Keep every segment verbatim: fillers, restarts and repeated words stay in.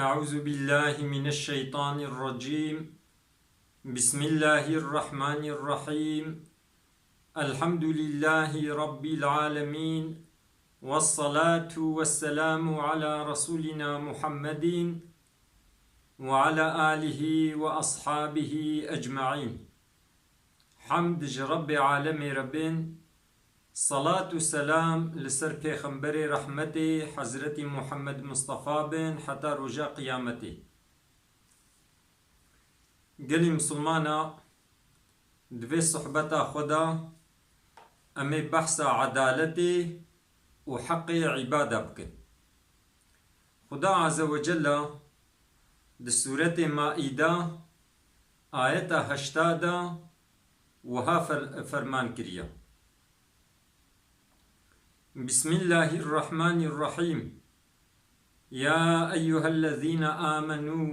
أعوذ بالله من الشيطان الرجيم. بسم الله الرحمن الرحيم. الحمد لله رب العالمين. والصلاة والسلام على رسولنا محمد وعلى آله وأصحابه أجمعين. Hemd ji Rebbê alemê re bên, salat û selam li ser Pêxemberê rehmetê Hezretî Muhammed Mistefa bin heta roja qiyametê. Gelî misilmana, di vê sohbeta xwe de em ê behsa edaletê û heqê îbada bikin. Xuda Azze ve Celle di sûretê Maîde ayeta heşta de wiha fer-, ferman kiriye. بسم الله الرحمن الرحيم. يا أيها الذين آمنوا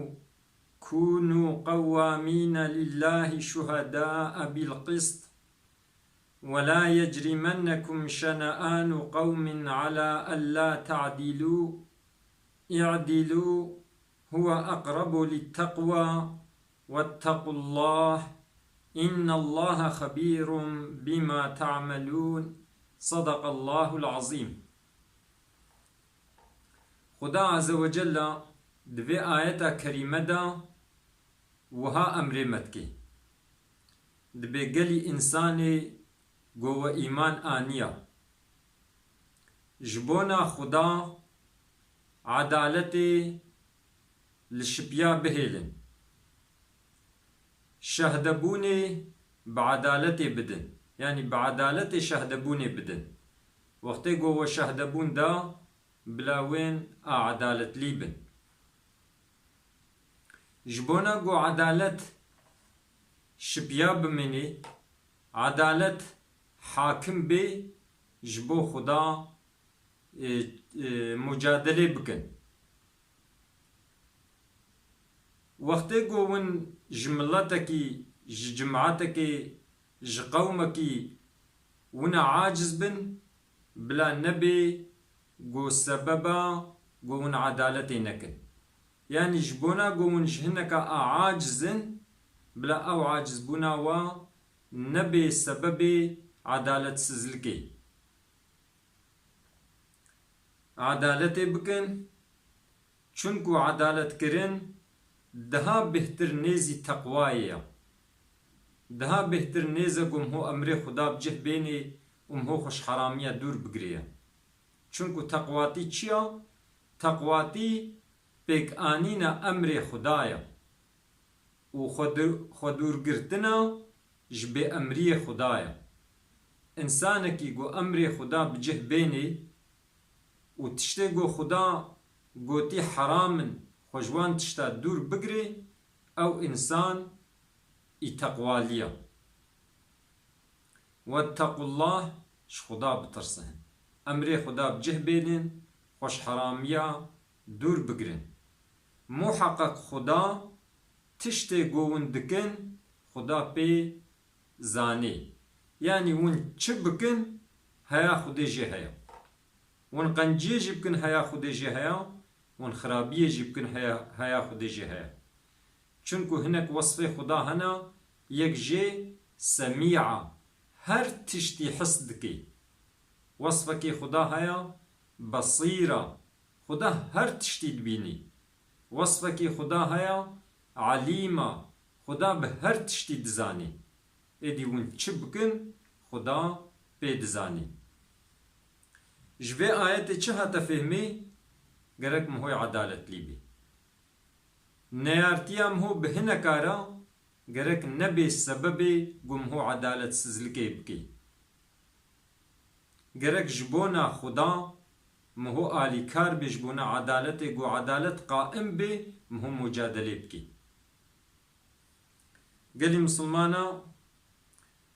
كونوا قوامين لله شهداء بالقسط ولا يجرمنكم شنآن قوم على ألا تعدلوا اعدلوا هو أقرب للتقوى واتقوا الله إن الله خبير بما تعملون. صدق الله العظيم. Xuda Azze ve Celle di vê ayeta kerîme de wiha emrê me dike. Dibê gelî însanê ku we îman aniya, ji bona Xuda edaletê li şipiya bihêlin. Şehdebûnê bi edaletê bidin. Yanî bi edaletê şehdebûnê bidin. Wextê ku we şehdebûn da, bila wên a edaletlî bin. Ji bona ku edalet şipiya bimînê, edalet hakim bê, ji bo Xuda, e, e, mucadelê bikin. Wextê ku win ji miletekî, ji cimatekê, ji qewmekî wina aciz bin, bila nebê ku sebeba ku win edaletê nekin. Yanî ji bona ku win ji hineka a aciz in, bila ew acizbûna wa nebê sebebê edaletsizlikê. Edaletê bikin, çunku edaletkirin daha bêhtir nêzî teqwayê ye. Daha bêhtir nêz e ku mho emrê Xuda bi cih bênê û mho xweşheramiya dûr bigirê ye. Çunku teqwatî çi ya? Teqwatî pêkanîna emrê Xuda ye û xwedu-, xwedûrgirtina ji bêemriyê Xuda ye. Însanekî ku emrê Xuda bi cih bênê û tiştê ku Xuda gotî heram in, xwe ji wan tişta dûr bigirê, ew însan îteqwalî ye. Wettequllah, ji Xuda bitirsin. Emrê Xuda bi cih bênin, xweşheramiya dûr bigirin. Muheqeq Xuda tiştê ku hûn dikin, Xuda pê zanê. Yanî hûn çi bikin, heya Xwedê jê heye. Hûn qenciyê jî bikin, heya Xwedê jê heye. Hûn xirabiyê jî bikin, heya, heya Xwedê jê heye. Çunku hinek wesfê Xuda hene, yek jê semî a, her tiştî his dike. Wesfekî Xuda heye, besîr a, Xuda her tiştî dibînî. Wesfekî Xuda heye, elîm a, Xuda bi her tiştî dizanî. Êdî hûn çi bikin, Xuda pê dizanî. Ji vê ayetê çi hate fêhmê? Gerek mihoy edaletlî bî. Neyartiya miho bi hineka re gerek nebê sebebê ku miho edaletsizlikê bikê. Gerek ji bona Xuda miho alîkar bê, ji bona edaletê, ku edalet qaim bê, miho mucadelê bikê. Gelî misilmana,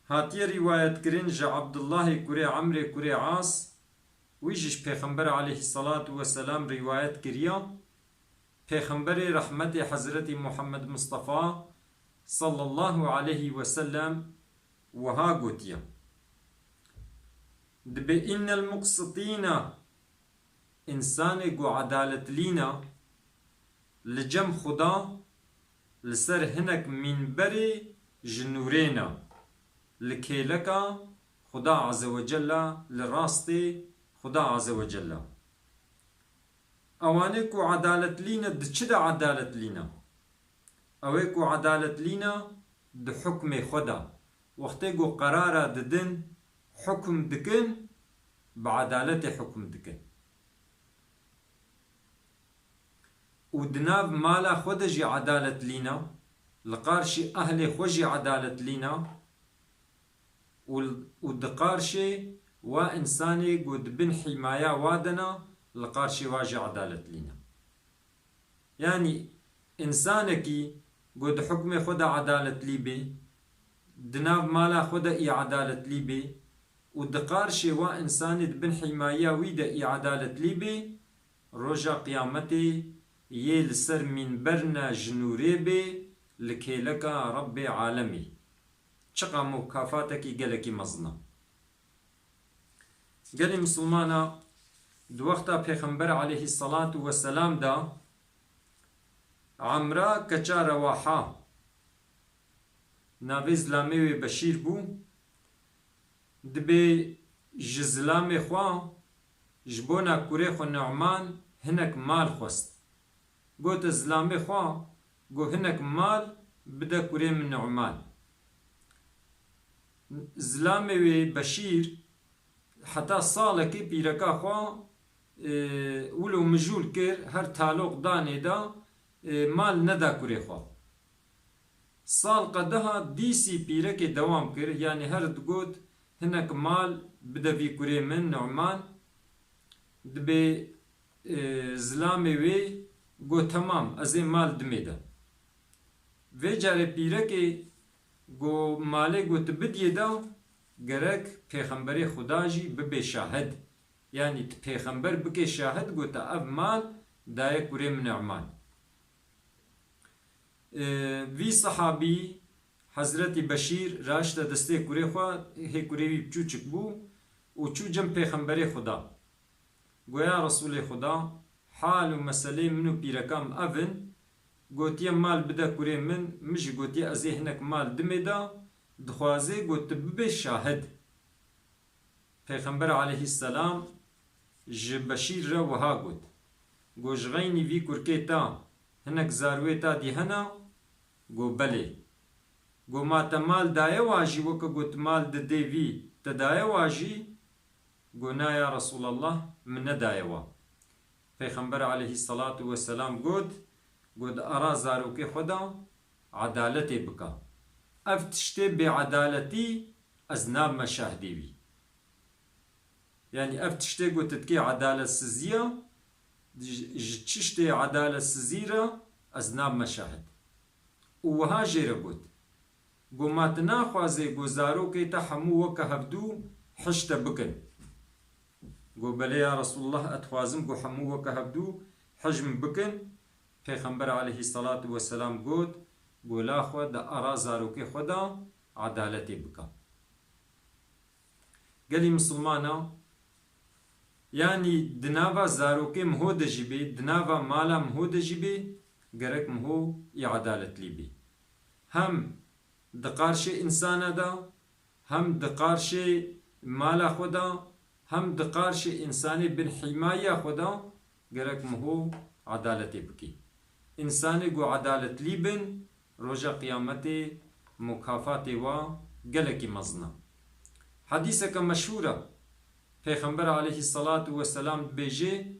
hatiye rîwayetkirin ji Abdullahê kurê Emrê kurê As, wî jî ji Pêxember aleyhisselatu vesselam rîwayet kiriya. Pêxemberê rehmetê Hezretî Muhammed Mustafa sallallahu aleyhi ve sellem wiha gotiye: Dibê innel muqsitîna, însanê ku edaletlîna, li cem Xuda li ser hinek mînberê ji nûrê ne, li kêleka Xuda Azze ve Celle, li rastê Xuda Azze ve Celle. Ewanê ku edaletlî ne, di çi de edaletlî ne? Ew ê ku edaletlî ne, di hukmê xwe de. Wextê ku qerara didin, hukm dikin, bi edaletê hukm dikin. Û di nav mala xwe de jî edaletlî ne, li qarşî ehlê xwe jî edaletlî ne, û, û di qarşê wa însanê ku di bin hîmaya wa de ne, li qarşê wa jî edaletlî ne. Yanî, însanekî ku di hukmê xwe de edaletlî bê, di nav mala xwe de î edaletlî bê û di qarşê wa însanê di bin hîmayiya wî de î edaletlî bê, roja qiyametê yê li ser mînber ne ji nûrê bê, li kêleka Rebbê alemê. Çiqa mukafatekî gelekî mezin e. Gelî misilmana, di wexta Pêxember aleyhisselatu vesselam de Emra keça Rewaha, navê zilamê wê Beşîr bû, dibê ji zilamê xwe ji bona kurê xwe Nu'man hinek mal xwest. Gote zilamê xwe, got, hinek mal bide kurê min Nu'man. Zilamê wê Beşîr heta salekê pîreka xwe, e, wilo mijûl kir, her taloq danê da, e, mal neda kurê xwe. Sal qediha dîsî pîrekê dewam kir, yanî her digot, hinek mal bide vî kurê min, Nu'man, dibê, e, zilamê wê got, temam, ez ê mal dimê de. Vê carê pîrekê got, malê got, tu bidiyê de, gerek Pêxemberê Xuda jî bibe şahid. Yanî tu Pêxember bike şahid, got, te ev mal daye kurê min Nu'man. E, vî sehabî, Hezretî Beşîr, raşte destê kurê xwe, hê kurê wî biçûçik bû û çû cem Pêxemberê Xuda. Goya Resûlê Xuda, hal û meselê min û pîreka min ev in, gotiye mal bide kurê min, min jî gotiye ez ê hinek mal dimê de, dixwaze got tu bibe şahid. Pêxember aleyhisselam ji Beşîr re wiha got, got, ji xeynî vî kurkê ta hinek zarwê ta dî hena? Got, belê. Got, ma te mal daye wa jî, weke got mal didê vî, te daye wa jî? Got, na ya Resûlallah, min nedaye wa. Pêxember aleyhisselatu vesselam got, got, di ara zarokê xwe de edaletê bike. Ev tiştê bêedaletî ez nabime şahdê wî. Yanî ev tiştê got tu dikê edaletsizî ye, ji, ji çiştê edaletsizî re ez nabime şahid. Û wiha jê re got, got, ma tu naxwazê got zarokê te hemû weke hevdû hij te bikin? Got, belê ya Resûlullah, ez dixwazim got hemû weke hevdû hij min bikin. Pêxember aleyhisselatu vesselam got, got, la xwe di ara zarokê xwe de edaletê bike. Gelî misilmana, yanî di nava zarokê miho de jî bê, di nava mala miho de jî bê, gerek miho î edaletlî bê. Hem di qarşê însana de, hem di qarşê mala xwe de, hem di qarşê însanê bin hîmayiya xwe de gerek miho edaletê bikî. Însanê ku edaletlî bin, roja qiyametê mukafatê wa gelekî mezin e. Hedîseke meşhûr e. Pêxember aleyhisselatu vesselam dibêje,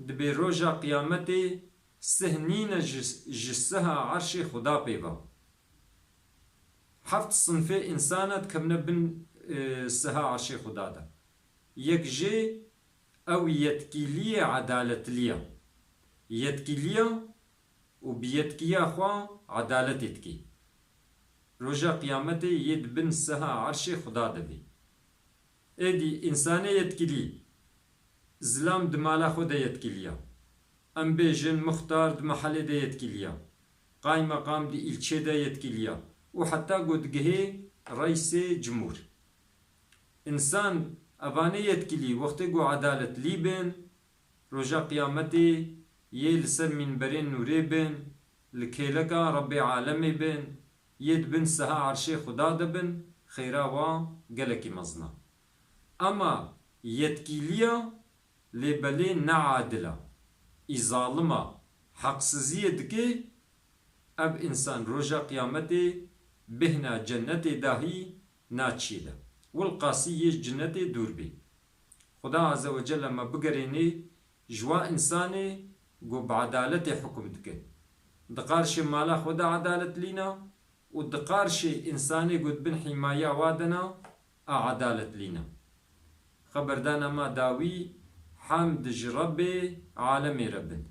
dibê roja qiyametê sih nîne ji, ji siha erşê Xuda pê ve. Heft sinfê însana dikevine bin, e, siha erşê Xuda de. Yek jê ew yetkîliyê edaletlî ye. Yetkîliya û bi yetkiya xwe edaletê dikê. Roja qiyametê yê di bin siha erşê Xuda de bê. Êdî însanê yetkilî, zilam di mala xwe de yetkilî ya. Em bêjin muxtar di mehelê de yetkilî ya. Qaymeqam di îlçê de yetkilî ya. Û heta ku digihê reîsê cimûr. Însan evanê yetkilî wextê ku edaletlî bin, roja qiyametê yê li ser mînberên nûrê bin, li kêleka Rebbê alemê bin, yê di bin siha erşê Xuda de bin, xêra wa gelekî mezin e. Ema yetkîliya lê belê ne adil e, î zalim e, heqsiziyê dike, ev însan roja qiyametê bêhna cennetê dahî naçiyê de. Wilqasî yê ji cinnetê dûr bê. Xuda Azze ve Celle me bigerênê ji wa însanê ku bi edaletê hukum dike. Di qarşê mala xwe de edalet lîna û di qarşê însanê ku di bin hîmaya wa de ne, a edalet lîna. Xeberdana me dawî, hemd ji Rebbê alemê re bin.